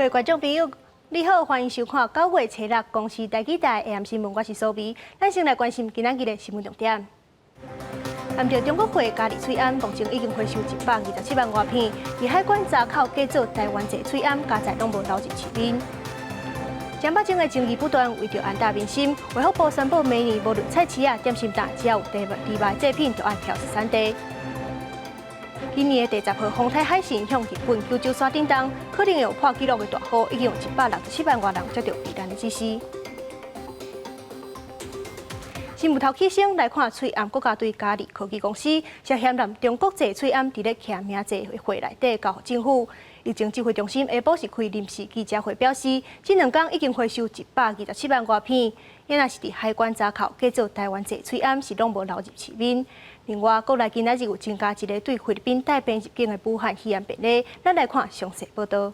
各位觀眾朋友，你好，歡迎收看九月初六公視台語台 AM 新聞，我是蘇美。咱先來關心今仔日的新聞重點。含著中國貨嘉義喙罨，目前已經回收一百二十七萬外片，佇海關閘口改做台灣製喙罨，加載攏無流入市面。正肉精的爭議不斷，為著安撫民心，衛福部宣布，明年無論菜市仔、點心檔，只要有豬肉製品，就愛標示產地。今年的第十號風台海神向日本九州山頂動，可能有破紀錄的大雨，已經有167萬外人接著避難的指示。新聞頭起先來看，喙罨國家隊嘉利科技公司涉嫌濫中國製喙罨，佇咧實名制的貨內底交予政府。疫情指揮中心下晡是開臨時記者會表示，這兩工已經回收一百二十七萬外片，也若是佇海關閘口改做台灣製喙罨，是攏無流入市面。另外，國內今仔日有增加一个對菲律賓帶病入境的武漢肺炎病例，咱來看詳細報道。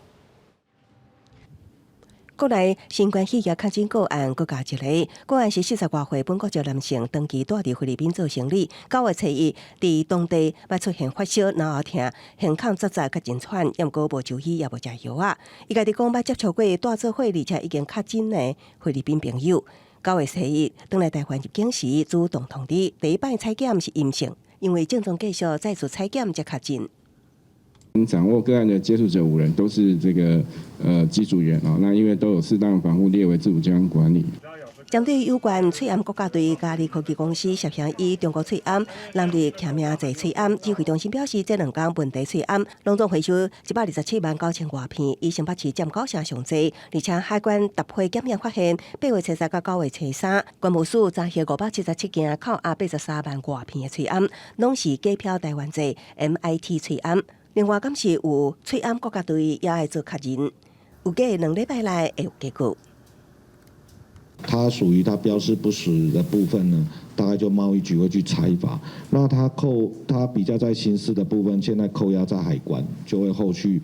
國內新冠肺炎確診個案閣加一個，個案是四十外歲本國籍男性，長期蹛佇菲律賓做生理。九月初一，佇當地捌出現發燒、腦後疼、胸腔扎扎佮真喘，毋過無就醫也無食藥仔。伊家己講捌接觸過蹛做伙而且已經確診的菲律賓朋友。九月初一，轉來台灣入境時主動通知，第一擺採檢是陰性，因為症狀繼續再次採檢才確診。掌握個案的接觸者五人，都是這個機組員啊。那因為都有適當防護，列為自主健康管理。針對有關喙罨國家隊嘉利科技公司涉嫌以中國喙罨濫入實名制喙罨，指揮中心表示，這兩工問題喙罨攏總回收一百二十七萬九千外片，以新北市佔九成上濟，而且海關踏貨檢驗發現，八月初十到九月初三，關務署查獲577件扣押83萬外片的喙罨，攏是假標台灣製 MIT 喙罨。另外，敢是有喙罨國家隊也愛做確認，預計兩禮拜內會有結果。它屬於它標示不實的部分呢，大概就貿易局會去裁罰。那它扣它比較在刑事的部分，現在扣押在海關，就會後續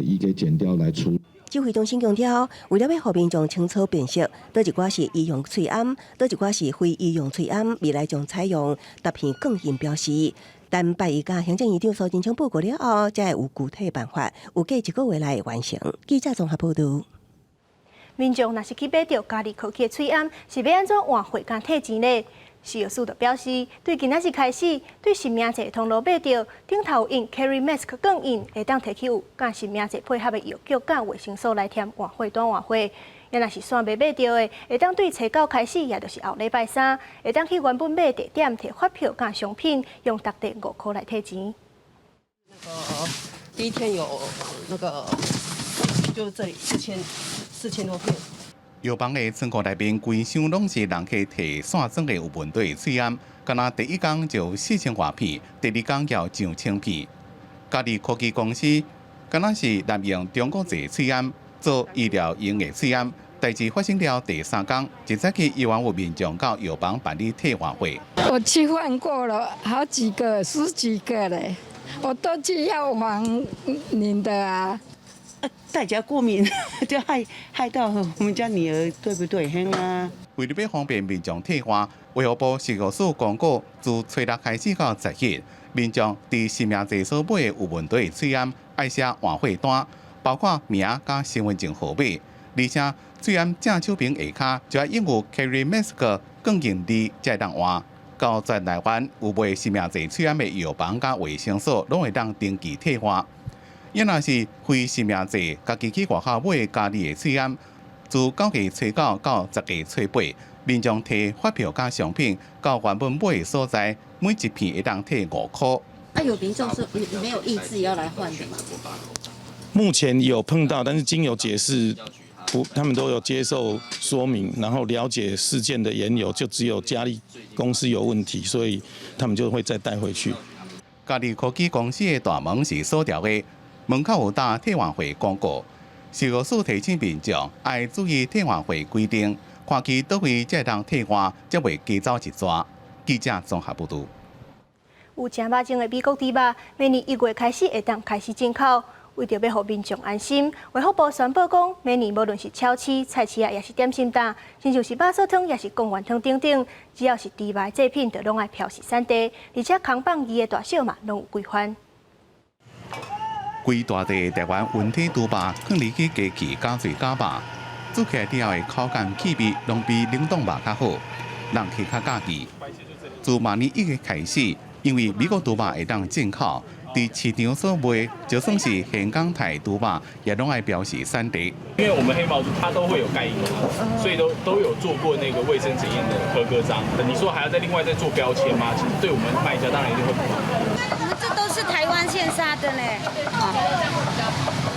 移給檢調來處理。指揮中心強調，為了欲予民眾清楚辨識，佗一寡是醫用喙罨，佗一寡是非醫用喙罨，未來將採用疊片鋼印標示。但拜一佮行政院長蘇貞昌報告了後，才會有具體辦法，預計一個月內完成。記者綜合報道。民眾若是去買著嘉利科技的喙罨，是欲按怎換貨佮退錢呢？食藥署就表示，對今仔日開始，對實名制通路買著頂頭印 Carry Mask 鋼印，會當提去有佮實名制配合的藥局佮衛生所來填換貨單換貨。也若是線袂買著的，會當對初九開始，也就是後禮拜三，會當去原本買地點提發票佮商品，用特價五箍來退錢。那個第一天有那個，就是這裡4000多片。藥房的倉庫內面規箱攏是人客提線裝的有問題喙罨，敢若第一工就四千外片，第二工有上千片。嘉利科技公司敢若是濫用中國製喙罨做醫療用的喙罨，代誌發生了第三工，一早起依然有民眾到藥房辦理退換貨。我去換過了好幾個，十幾個嘞，我都去藥房領的啊。大家過敏就害到我們家女兒，對不對？嘿啊！為了欲方便民眾退換，衛福部食藥署公告，自初六開始到十日，民眾佇實名制所買的有問題的喙罨，愛寫換貨單，包括名佮身份證號碼，而且喙罨正手邊下跤就愛印有 Carry Mask 鋼印字才會當換。到全台灣有賣實名制喙罨的藥房佮衛生所，攏會當登記退換。也若是非實名制，家己去外口買嘉利的喙罨，自九月初九到十月初八，民眾提發票佮商品到原本買的所在，每一片會當退五箍。啊，有民眾是沒有意志要來換的嗎？目前有碰到，但是經由解釋，不，他們都有接受說明，然後了解事件的緣由，就只有嘉利公司有問題，所以他們就會再帶回去。嘉利科技公司的大門是鎖牢的。門口有貼退換貨廣告，食藥署提醒民眾愛注意退換貨規定，看去佗位才會當退換，才袂加走一逝。記者綜合報道。有正肉精的美國豬肉，明年一月開始會當開始進口。為著欲予民眾安心，衛福部宣布講，明年無論是超市、菜市仔，抑是點心檔，親像是肉燥湯，抑是貢丸湯等等，只要是豬肉製品，就攏愛標示產地，而且扛棒字的大小嘛，攏有規範。規大塊台灣溫體豬肉放入去機器加水加肉，煮起來之後的口感氣味攏比冷凍肉較好，人客較佮意。自明年1月開始，因為美國豬肉會當進口，佇市場所賣，就算是現港刣豬肉，也攏愛標示產地。因為我們黑毛豬它都會有蓋印，所以都有做過那個衛生檢驗的合格章。你說還要再另外再做標籤嗎？其實對我們賣家當然一定會不方便。這都是台灣現殺的呢。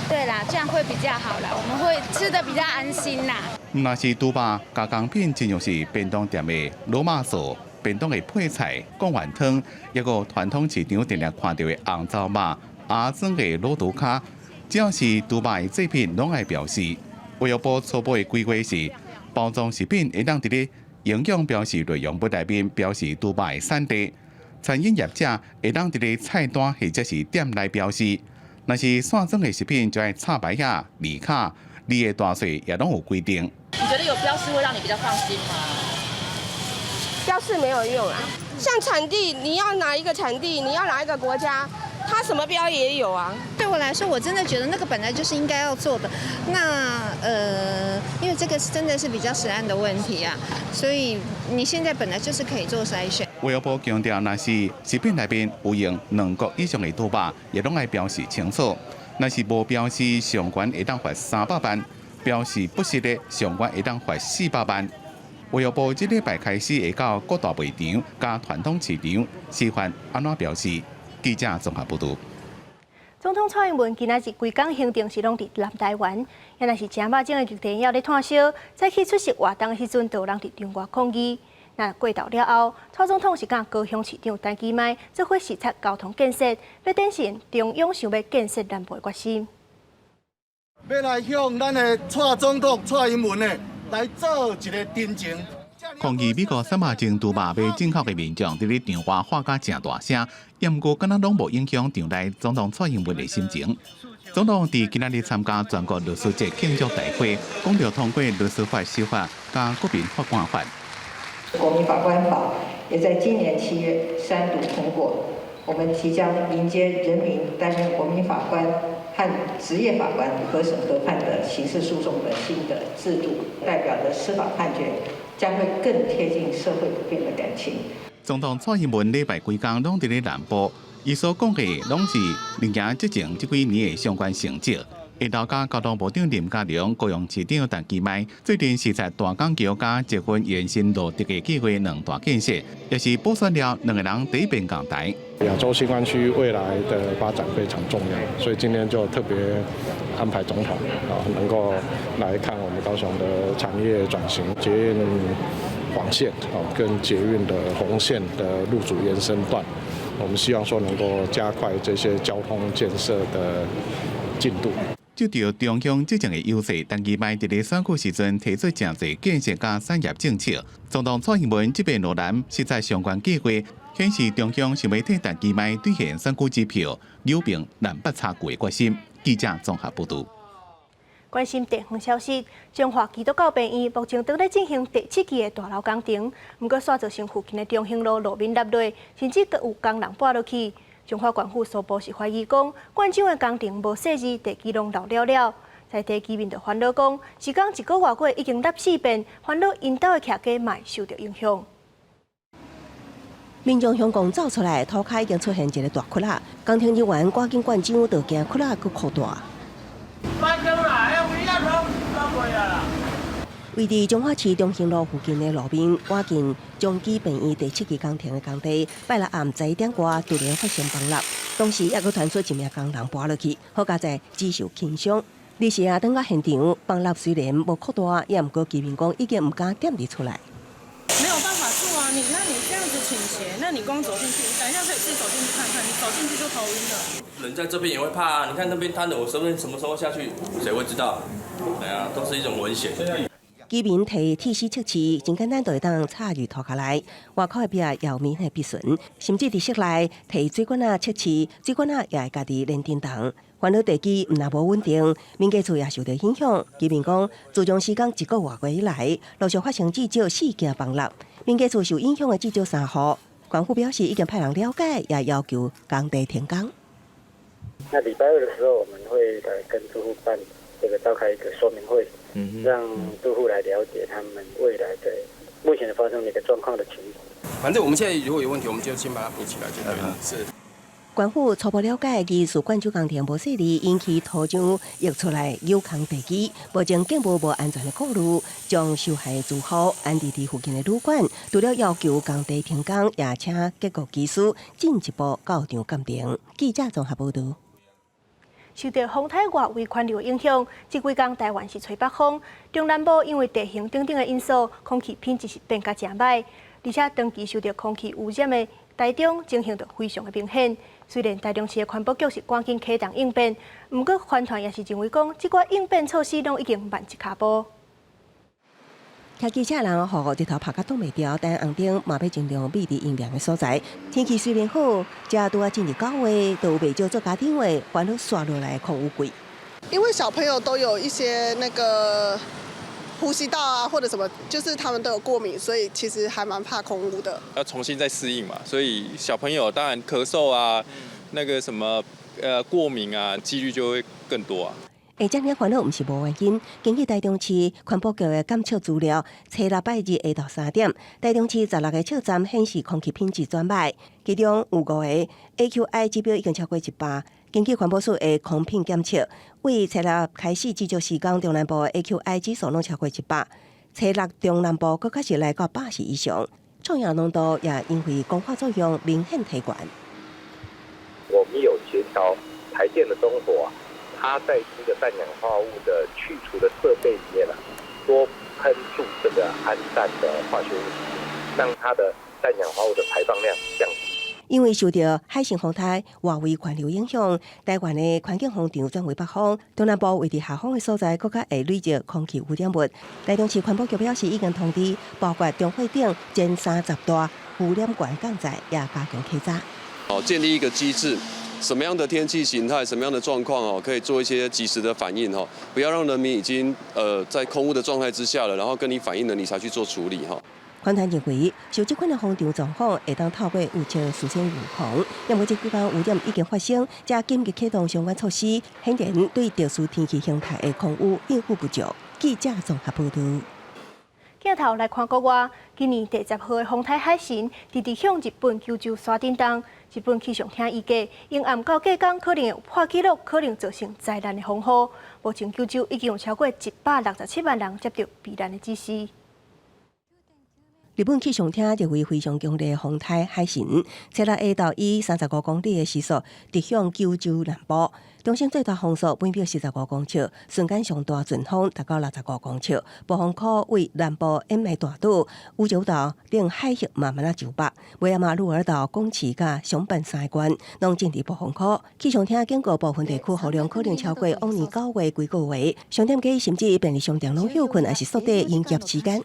對啦，這樣會比較好啦，我們會吃得比較安心啦。毋但是豬肉加工品，親像是便當店的滷肉素、便當的配菜、貢丸湯，抑閣傳統市場定定看著的紅糟肉、阿庄的滷豬跤，只要是豬肉的製品，攏愛標示。衛福部初步的規劃是，包裝食品會當佇咧營養標示內容物內面標示豬肉的產地，餐飲業者會當佇咧菜單或者是店內標示。若是散裝的食品，就愛插牌仔、字卡，字的大細也攏有規定。你覺得有標示會讓你比較放心嗎？標示沒有用啊，像產地，你要哪一個產地，你要哪一個國家，它什麼標也有啊。對我來說，我真的覺得那個本來就是應該要做的。那因為這個是真的是比較食安的問題啊，所以你現在本來就是可以做篩選。衛福部強調，若是食品內面有用兩國以上的豬肉，也攏愛標示清楚。若是無標示，上懸會當罰300萬；標示不實的，上懸會當罰400萬。衛福部這禮拜開始會到各大賣場佮傳統市場示範按怎標示。記者綜合報導。總統蔡英文今仔日規工行程是攏佇南台灣，也若是正肉鐘的熱電影咧炭燒，早起出席活動的時陣，就有人佇場外抗議。那過頭了後，蔡總統是佮高雄市長陳其邁做伙視察交通建設，欲展現中央想欲建設南部的決心。欲來向咱的蔡總統蔡英文呢來做一个陳情。抗議美國瘦肉精豬肉欲進口的民眾，佇咧場外喊甲誠大聲，毋過敢若攏無影響場內總統蔡英文的心情。總統佇今仔日參加全國律師節慶祝大會，講著通過律師法修法佮國民法官法。國民法官法也在今年7月三讀通過，我們即將迎接人民擔任國民法官和職業法官合審合判的刑事訴訟的新的制度，代表的司法判決將會更貼近社會普遍的感情。總統蔡英文禮拜規工攏佇咧南部，伊所講的攏是歷行執政這幾年的相關成績。下晝佮交通部長林佳龍、高雄市長陳其邁最近視察大港橋佮捷運延伸路竹的計畫兩大建設，也是補選了兩個人第一遍共台。亞洲新灣區未來的發展非常重要，所以今天就特別安排總統啊，能夠來看我們高雄的產業轉型、捷運黃線啊，跟捷運的紅線的路竹延伸段，我們希望說能夠加快這些交通建設的進度。就著中央執政的優勢，陳其邁佇咧選舉時陣提出誠濟建設佮產業政策。總統蔡英文這擺落南視察相關計劃，顯示中央想欲替陳其邁兌現選舉支票，扭平南北差距的決心。記者綜合報導。關心地方消息，彰化基督教病院目前正咧進行第七期的大樓工程，毋過煞造成附近的中興路路面凹落，甚至閣有工人跋落去。彰化縣府初步是懷疑講，灌漿的工程無細緻，地基攏老了了。在地居民就煩惱講，時工一個外過已經凹四遍，煩惱𪜶兜的徛家嘛會受著影響。民眾向講走出來，塗跤已經出現一個大窟仔，工程人員趕緊灌漿，就驚窟仔閣擴大。位佇彰化市中興路附近的路面，倚近彰基病院第七期工程的工地，拜六暗11點外突然發生崩落，當時猶閣傳出一名工人跋落去，好佳哉只受輕傷。而時啊，轉到現場，崩落雖然無擴大，也毋過居民講已經毋敢踮佇厝內。沒有辦法住啊！你那你這樣子傾斜，那你光走進去，你等一下可以自己走進去看看，你走進去就頭暈了。人在這邊也會怕啊！你看那邊癱的，我說不定什麼時候下去，誰會知道？對啊，都是一種危險。居民提鐵絲測試，真簡單就會當插入塗跤內，外口的壁也有明顯篦損，甚至佇室內提水管仔測試，水管仔也會家己連振動。煩惱地基毋但無穩定，民家厝也受著影響。居民講，自從施工一個外月以來，陸續發生至少四件崩落，民家厝受影響的至少三戶。縣府表示已經派人了解，也要求工地停工。那禮拜二的時候，我們會來跟住戶辦這個召開一個說明會，讓住戶來了解他們未來的目前的發生的一個狀況的情形。反正我們現在如果有問題，我們就先把它補起來就對了。是。官府初步了解，技術灌注工程無細膩，引起土壤溢出來有空地基，目前更無無安全的顧慮，將受害住戶安置佇附近的旅館。除了要求工地停工，也請結構技師進一步到場鑑定。記者綜合報導。受著風颱外圍環流影響，這幾工台灣是吹北風，中南部因為地形等等的因素，空氣品質是變甲誠䆀，而且長期受著空氣污染的台中情形就非常的明顯。雖然台中市的環保局是趕緊啟動應變，毋過環團也是認為講，這寡應變措施攏已經慢一跤步。騎機車人予日頭拍甲擋袂牢，等紅燈嘛欲盡量避佇陰涼的所在。天氣雖然好，這拄仔進入9月，都有袂少做家長的煩惱紲落來空污櫃。因為小朋友都有一些那個呼吸道啊，或者什麼，就是他們都有過敏，所以其實還蠻怕空污的。要重新再適應嘛，所以小朋友當然咳嗽啊，那個什麼過敏啊，幾率就會更多啊。欸，這爾煩惱毋是無原因。根據台中市環保局的監測資料，初六拜日下晝3點，台中市16個測站顯示空氣品質轉䆀，其中有5個 AQI 指標已經超過100。根據環保署的空品檢測，為初六開始至少時間，中南部的 AQI 指數攏超過100，初六中南部閣較是來到80以上，臭氧濃度也因為光化作用明顯提懸。我們有協調台電的中火。它在這個氮氧化物的去除的設備裡面啊，多噴注這個氨氮的化學物質，讓它的氮氧化物的排放量降低。因為受著海神風颱外圍環流影響，台灣的環境風場轉為北風，中南部位佇下風的所在，閣較會累積空氣污染物。台中市環保局表示，已經通知包括中會等前30大污染源共在，也加強稽查。好，建立一個機制。什麼樣的天氣形態，什麼樣的狀況哦，可以做一些及時的反應哈，不要讓人民已經在空污的狀態之下了，然後跟你反映了，你才去做處理哈。環團認為，受這款的風場狀況，會當透過預測事先預防，因為這幾工污染已經發生，才緊急啟動相關措施，顯然對特殊天氣形態的空污應付不足。記者綜合報導。鏡頭來看國外，今年第10號的風颱海神，直直向日本九州山頂動。日本氣象廳預計，陰暗到隔工可能會破紀錄，可能造成災難的風雨。目前九州已經有超過167萬人接著避難的指示。日本氣象廳認為非常強烈的風颱海神，初六下晝以35公里的時速直向九州南部。中心最大風速每秒45公尺，瞬間上大陣風達到65公尺。暴風區為南部奄美大島、屋久島等海域慢慢仔就北，尾仔馬鹿兒島、高知佮熊本三個縣攏進入暴風區。氣象廳警告部分地區雨量可能超過往年9月規個月，商店街甚至便利商店攏歇睏，抑是縮短營業時間。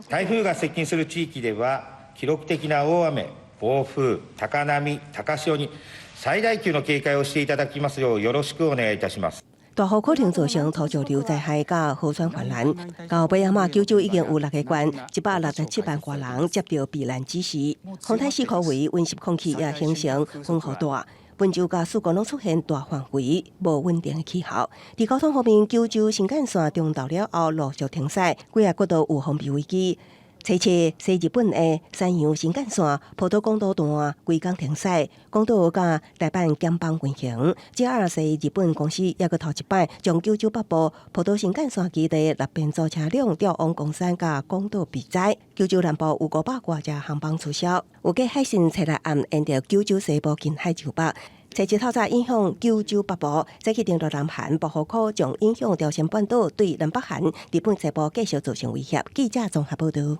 台風が接近する地域では記録的な大雨、暴風、高波、高潮に最大級の警戒をしていただきますようよろしくお願いいたします。大雨可能造成土石流災害佮河川泛濫，到尾仔嘛，九州已經有六個縣167萬外人接著避難指示。風颱四箍圍溫濕空氣也形成風雨帶，本州佮四國攏出現大範圍無穩定的氣候。佇交通方面，九州新幹線中晝了後陸續停駛，幾个國道有封閉危機。初七西日本的山陽新幹線鋪土廣島段規工停駛，廣島佮大阪減班運行。JR 西日本公司抑閣頭一擺將九州北部鋪土新幹線基地六編組車輛調往岡山佮廣島避災。九州南部有500外隻航班取消。預計海神初六暗沿著九州西部近海就北。初七透早影響九州北部，再去登陸南韓，暴雨可將影響朝鮮半島對南北韓、日本西部繼續造成威脅。記者綜合報導。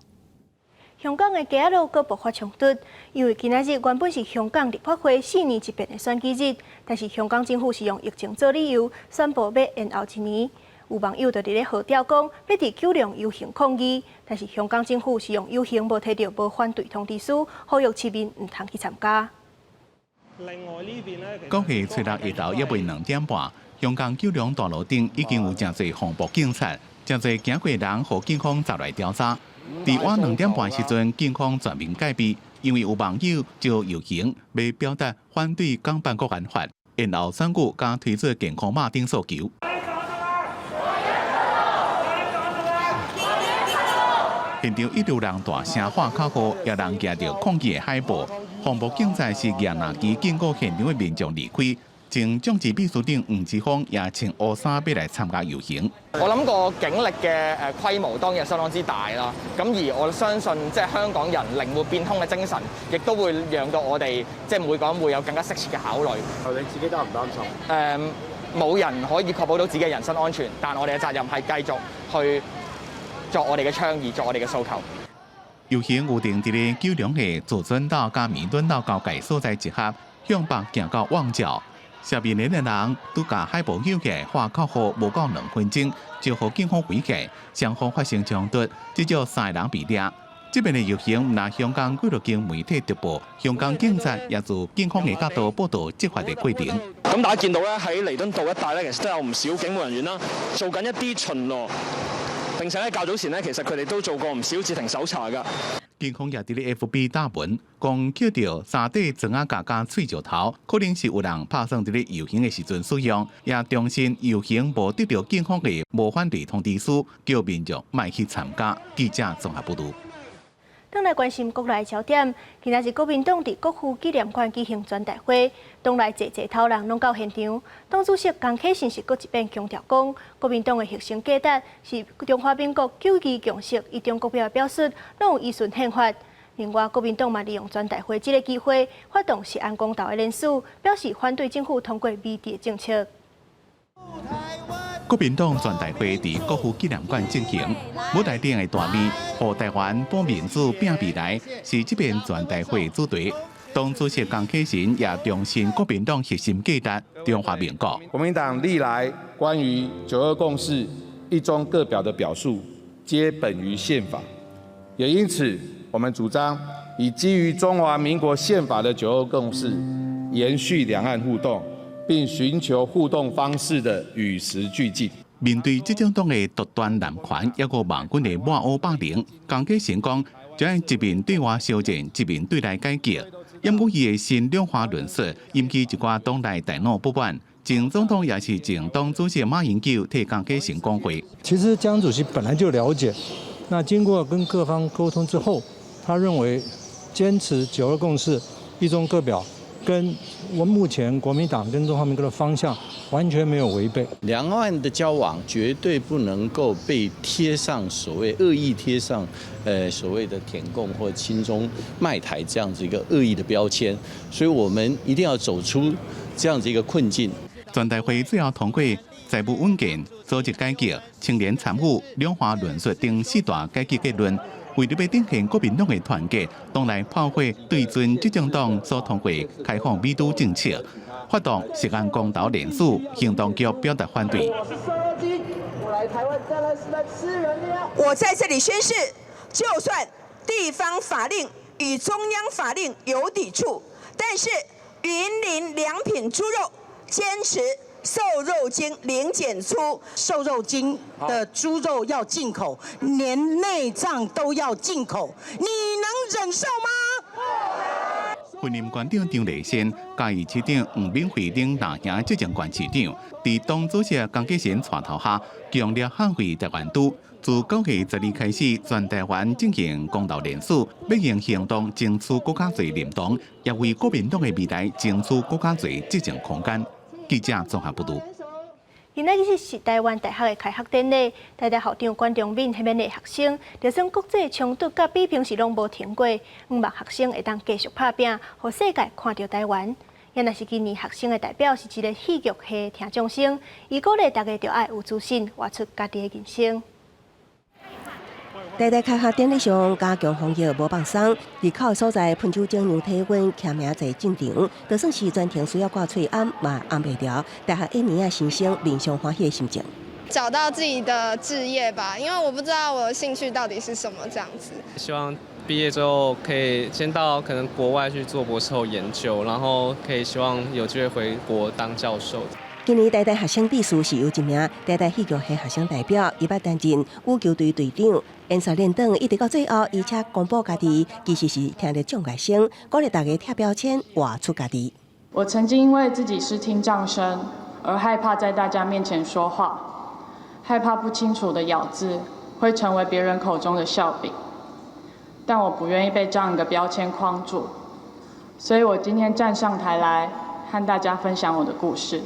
香港的街仔路閣爆發衝突，因為今仔日原本是香港立法會4年一遍的選舉日，但是香港政府是用疫情做理由，宣布欲延後一年。有網友就佇咧號召講，欲佇九龍遊行抗議，但是香港政府是用遊行無提著無反對通知書，呼籲市民毋通去參加。講起初六下晝猶未2點半，香港九龍大路頂已經有誠濟防暴警察，誠濟行過人予警方抓來調查。佇晚2點半時陣，警方全面戒備，因為有網友就遊行，欲表達反對港版國安法。延後選舉佮推出健康碼等訴求。現場一溜人大聲喊口號，也人舉著抗議的海報。防暴警察是舉藍旗警告現場的民眾離開。前眾志秘書長黃之鋒也穿烏衫欲來參加遊行。我諗個警力嘅規模當然係相當之大啦。咁而我相信即係香港人靈活變通嘅精神，亦都會讓到我哋即係每個人會有更加適切嘅考慮。你自己擔唔擔心？冇人可以確保到自己嘅人身安全，但我哋嘅責任係繼續去作我哋嘅倡議，作我哋嘅訴求。遊行預定佇咧九龍的自尊島佮彌敦道交界所在集合，向北行到旺角。下面的人都共海報舉起來喊口號，無夠2分鐘就予警方圍起，雙方發生衝突，至少三个人被掠。這遍的遊行毋但香港幾落間媒體直播，香港警察也自警方的角度報導執法的過程。咁大家見到咧喺彌敦道一帶咧，其實都有唔少警務人員啦，做緊一啲巡邏。並且咧較早前呢，其實佢哋都做過唔少截停搜查㗎。警方也佇咧 FB 打文，講抾著三塊磚仔架佮碎石頭，可能是有人拍算佇咧遊行的時陣使用，也重申遊行無得著警方的無反對通知書，叫民眾莫去參加。記者綜合報導。轉來關心國內焦點，今仔日國民黨佇國父紀念館舉行全大會，黨內濟濟頭人攏到現場。黨主席江啟臣是閣一遍強調講，國民黨的核心價值是中華民國九二共識，一中各表的表述，攏有依循憲法。另外，國民黨嘛利用全大會這个機會，發動食安公投的聯署，表示反對政府通過美帝的政策。國民黨全大會佇國父紀念館進行，舞台頂的大字“予台灣保民主拼未來”是這遍全大會主題。黨主席江啟臣也重申國民黨核心價值—中華民國。國民黨歷來關於九二共識、一中各表的表述，皆本於憲法，也因此，我們主張以基於中華民國憲法的九二共識，延續兩岸互動。並尋求互動方式的與時俱進。面對執政黨的獨斷濫權，抑閣網軍的抹黑霸凌，江啟臣講，將一面對外相戰，一面對內改革。毋過伊的新兩岸論述，引起一寡黨內大腦不滿。前總統也是前黨主席馬英九替江啟臣講話。其實江主席本來就了解，那經過跟各方溝通之後，他認為堅持九二共識、一中各表，跟我目前國民黨跟中華民國的方向完全沒有違背。兩岸的交往絕對不能夠被貼上所謂惡意貼上，所謂的舔共或親中賣台這樣子一個惡意的標籤，所以我們一定要走出這樣子一個困境。全大會最後通過財務穩健、組織改革、青年參與、兩岸論述等四大改革結論。為著欲展現國民黨的團結，黨內炮火對準執政黨所通過開放美賭政策，發動食安公投聯署，行動局表達反對。我在這裡宣誓，就算地方法令與中央法令有抵觸，但是雲林良品豬肉堅持瘦肉精零檢出，瘦肉精的豬肉要進口，連內臟都要進口，你能忍受嗎？婚姻館長張麗仙、嘉義市長黃敏惠等藍營執政縣市長，佇黨主席江啟臣帶頭下，強烈捍衛台灣豬。自9月12開始，全台灣進行公投聯署，欲用行動爭取閣較濟認同，也為國民黨的未來爭取閣較濟執政空間。記者綜合報導。今仔日是台灣大學的開學典禮，台大校長管中閔彼勉勵學生，就算國際衝突佮比拼是攏無停過，向望學生會當繼續拍拚，予世界看著台灣。也若是今年學生的代表是一个戲劇系聽眾生，伊鼓勵大家著愛有自信，活出家己的人生。台大開學典禮上，加強防疫無放鬆，入口所在噴酒精量體溫，簽名坐進場，就算是全程需要掛喙罨，嘛掩袂牢大學一年仔新生面上歡喜的心情。找到自己的志業吧，因為我不知道我的興趣到底是什麼，這樣子。希望畢業之後可以先到可能國外去做博士後研究，然後可以希望有機會回國當教授。今年台大學生理事是由一名台大戲劇系學生代表，伊捌擔任羽球隊隊長，延續練長一直到最後，伊才公布家己其實是聽著眾愛聲，鼓勵大家貼標籤，活出家己。我曾經因為自己是聽障生而害怕在大家面前說話，害怕不清楚的咬字會成為別人口中的笑柄。但我不願意被這樣一個標籤框住，所以我今天站上台來和大家分享我的故事。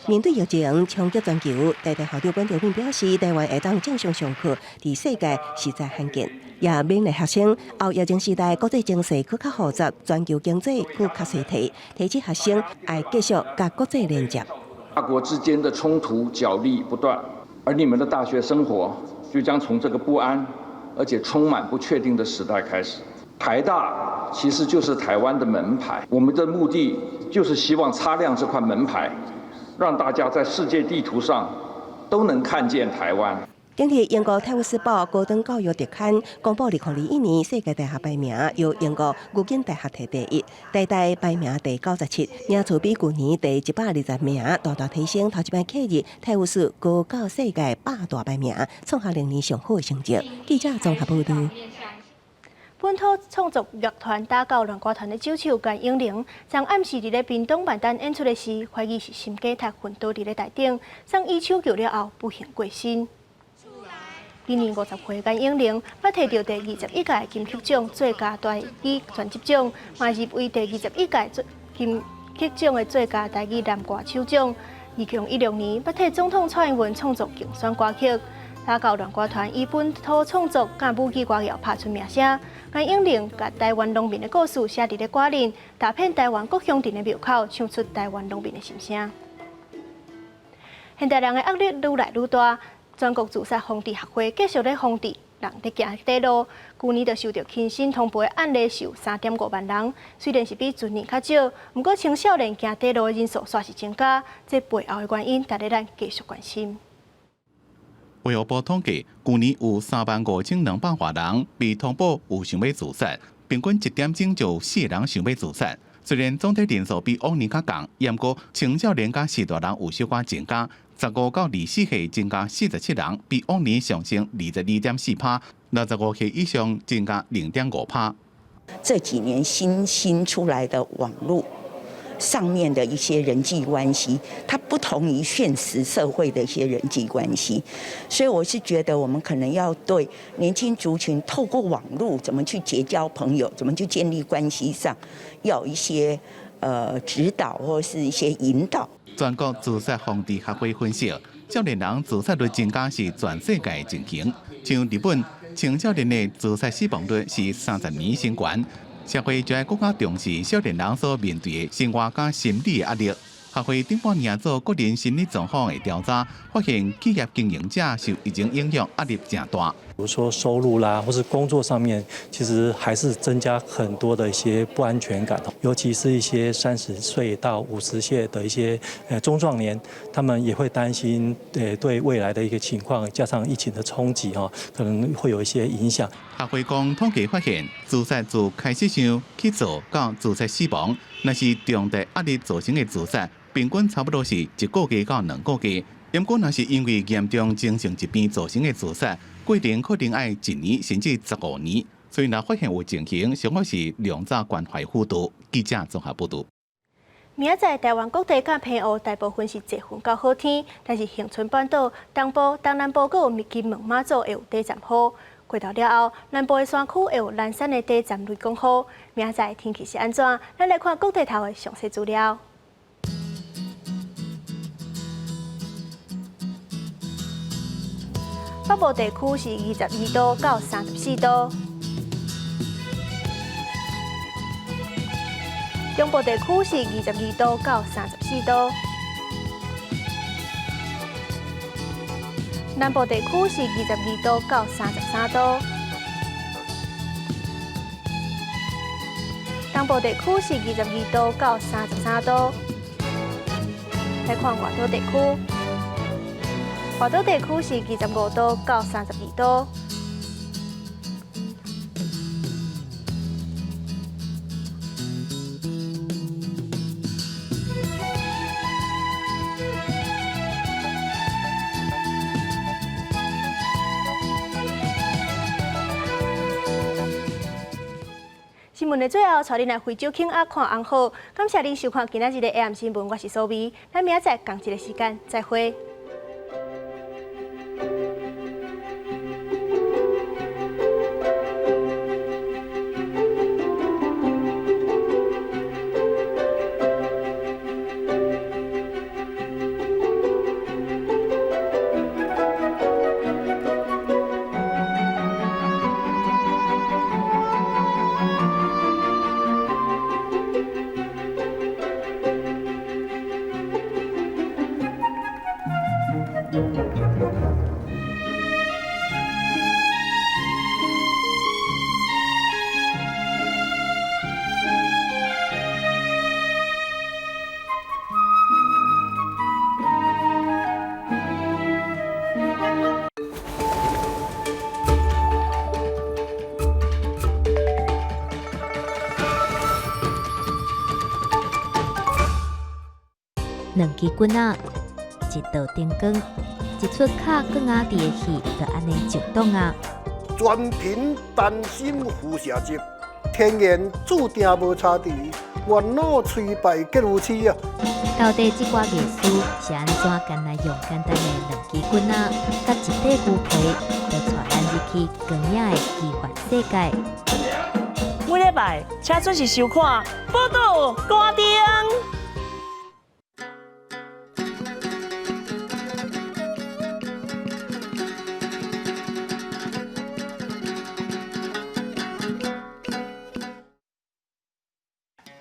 面對疫情衝擊全球，台大校長管中閔表示，台灣會當正常上課，佇世界實在罕見。也勉勵學生後疫情時代，國際情勢閣較複雜，全球經濟閣較衰退，提醒學生愛繼續佮國際連接。大國之間的衝突角力不斷，而你們的大學生活就將從這個不安而且充滿不確定的時代開始。台大其實就是台灣的門牌，我們的目的就是希望擦亮這塊門牌，讓大家在世界地圖上都能看見台灣。今日英國《泰晤士報》高等教育特刊公布2021年世界大學排名，由英國牛津大學提第一，台大排名第97，名次比舊年第120名大大提升，頭一擺契入泰晤士高教世界百大排名，創下歷年上好的成績。記者綜合報導。本土創作樂團打狗亂歌團的主手顏永玲，昨暗時佇咧屏東萬丹演出的時，懷疑是心肌脫昏倒佇咧台頂，送醫搶救了後不幸過身。今年50歲顏永玲，捌提著第21屆金曲獎最佳台語專輯獎，嘛入圍第21屆金曲獎的最佳台語男歌手獎。2016年，捌替總統蔡英文創作競選歌曲。打狗亂歌團以本土創作佮母語歌謠拍出名聲。顏永玲共台灣農民的故事寫佇咧歌裡，踏遍台灣各鄉鎮的廟口，唱出台灣農民的心聲。現代人的壓力愈來愈大，全國自殺防治學會繼續咧防治人咧行短路。舊年就受著輕生通報的案例是有3.5萬人，雖然是比前年較少，毋過青少年行短路的人數煞是增加，這背後的原因，值得咱繼續關心。衛福部統計，舊年有3萬5200外人被通報有想欲自殺，平均一點鐘就四個人想欲自殺。雖然總體人數比往年較降，毋過青少年佮序大人有小可增加，15到24歲增加47人，比往年上升22.4%，65歲以上增加0.5%。這幾年新興出來的網路上面的一些人際關係，它不同於現實社會的一些人際關係，所以我是覺得我們可能要對年輕族群透過網路怎麼去結交朋友，怎麼去建立關係上，要有一些指導或是一些引導。全國自殺防治學會分析，少年人自殺率增加是全世界的情形，像日本青少年的自殺死亡率是30年新高。社會就愛閣較重視少年人所面對的生活佮心理的壓力。學會頂半年做個人心理狀況的調查，發現企業經營者受疫情影響，壓力誠大。比如說收入啦，或是工作上面，其實還是增加很多的一些不安全感。尤其是一些30歲到50歲的一些中壯年，他們也會擔心對未來的一個情況，加上疫情的衝擊，可能會有一些影響。學會講統計發現，自殺自開始想去做到自殺死亡，若是重大壓力造成的自殺，平均差不多是一個月到2個月。毋過，若是因為嚴重精神疾病造成的自殺，過程可能愛一年甚至15年。所以，若發現有情形，上好是量早關懷輔導。記者綜合報導。明仔載台灣各地佮澎湖大部分是濟雲到好天，但是恆春半島東部、東南部閣有金門馬祖會有短暫雨。過晝了後，南部的山區會有零散的短暫雷公雨。明仔載天氣是按怎？咱來看各地頭的詳細資料。北部地區是22度到34度，中部地區是22度到34度，南部地區是22度到33度，東部地區是22度到33度。來看外島地區。外島地區是25度到32度。新聞的最後，帶恁來非洲犬仔看紅好。感謝恁收看今仔日的 AM 新聞，我是蘇美，咱明仔載仝一个時間再會。兩支棍仔，一道燈光，一齣敲棍仔佇的戲，就按呢就擋啊！全憑擔心輻射症，天然注定無差池，願老衰敗皆如此啊！到底這寡藝師是按怎干焦用簡單的兩支棍仔，佮一塊牛皮，就帶咱入去光影的奇幻世界？每禮拜請準時收看《寶島歌燈》。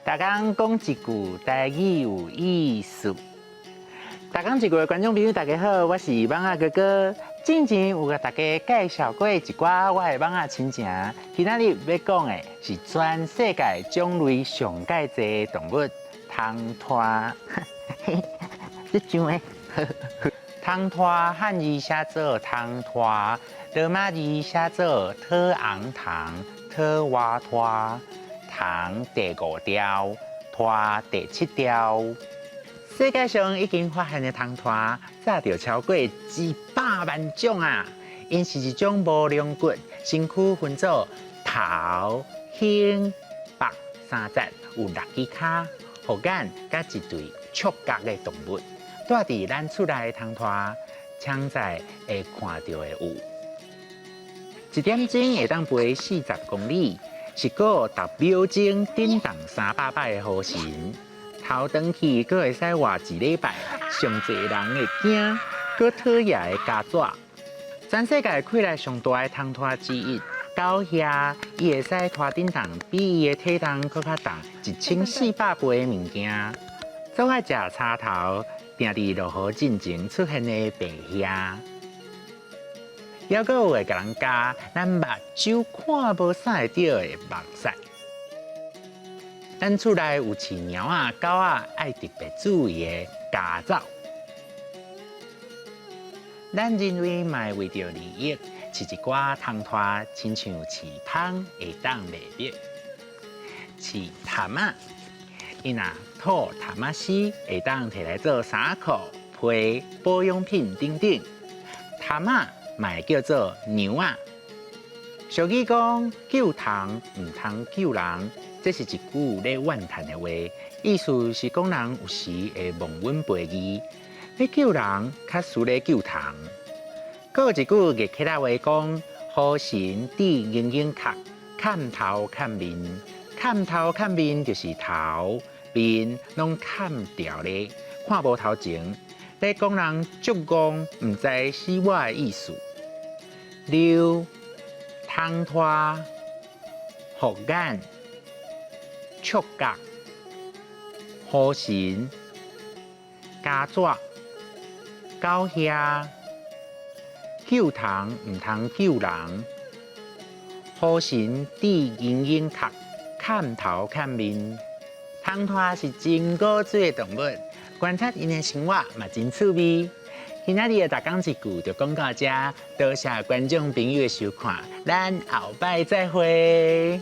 逐工講一句台語有意思。逐工一句的觀眾朋友，大家好，我是蠓仔哥哥。之前有共大家介紹過一寡我的蠓仔親情，今仔日欲講的是全世界種類上蓋濟的動物——蜂鼷。這像的，蜂鼷漢字寫做蜂鼷，羅馬字寫做特昂糖、特瓦鼷。虫第五條，鼷第七條。世界上已經發現的蜂鼷，早就超過100萬種啊！𪜶是一種無龍骨、身軀分做頭、胸、腹三節，有六支跤、護眼佮一對觸角的動物。住佇咱厝內的蜂鼷，常在會看著的有，一點鐘會當飛40公里。是閣10秒鐘振動300擺的雨神，頭轉去閣會使活一禮拜。上濟人會驚，閣討厭的虼蚻。全世界氣力上大的蜂鼷之一，狗蟻，伊會使拖振動比伊的體重閣較重1400倍的物件。總愛食柴頭，定佇落雨進前出現的白蟻。猶閣有會共人咬，咱目睭看無啥會著的目屎。咱厝內有飼貓仔、狗仔，愛特別注意的家走。咱人類嘛會為著利益，飼一寡蜂鼷，親像飼蜂會當賣蜜。飼蚶仔，伊若吐蚶仔絲，會當提來做衫褲、被、保養品等等。蚶仔嘛會叫做娘仔。俗語講救蟲毋通救人，這是一句咧怨嘆的話，意思是講人有時會忘恩背義，欲救人較輸咧救蟲。閣有一句月客仔話講：雨神致英英殼，砍頭砍面，砍頭砍面就是頭面攏砍掉咧，看無頭前。咧講人足戇，毋知死活的意思。溜、蜂鼷、護眼、觸角、雨神、虼蚻、狗蟻、救蟲毋通救人、雨神致英英殼，砍頭砍面。蜂鼷是真古錐的動物。觀察𪜶的生活嘛真趣味。今仔日的逐工一句就講到這，多謝觀眾朋友的收看，咱後擺再會。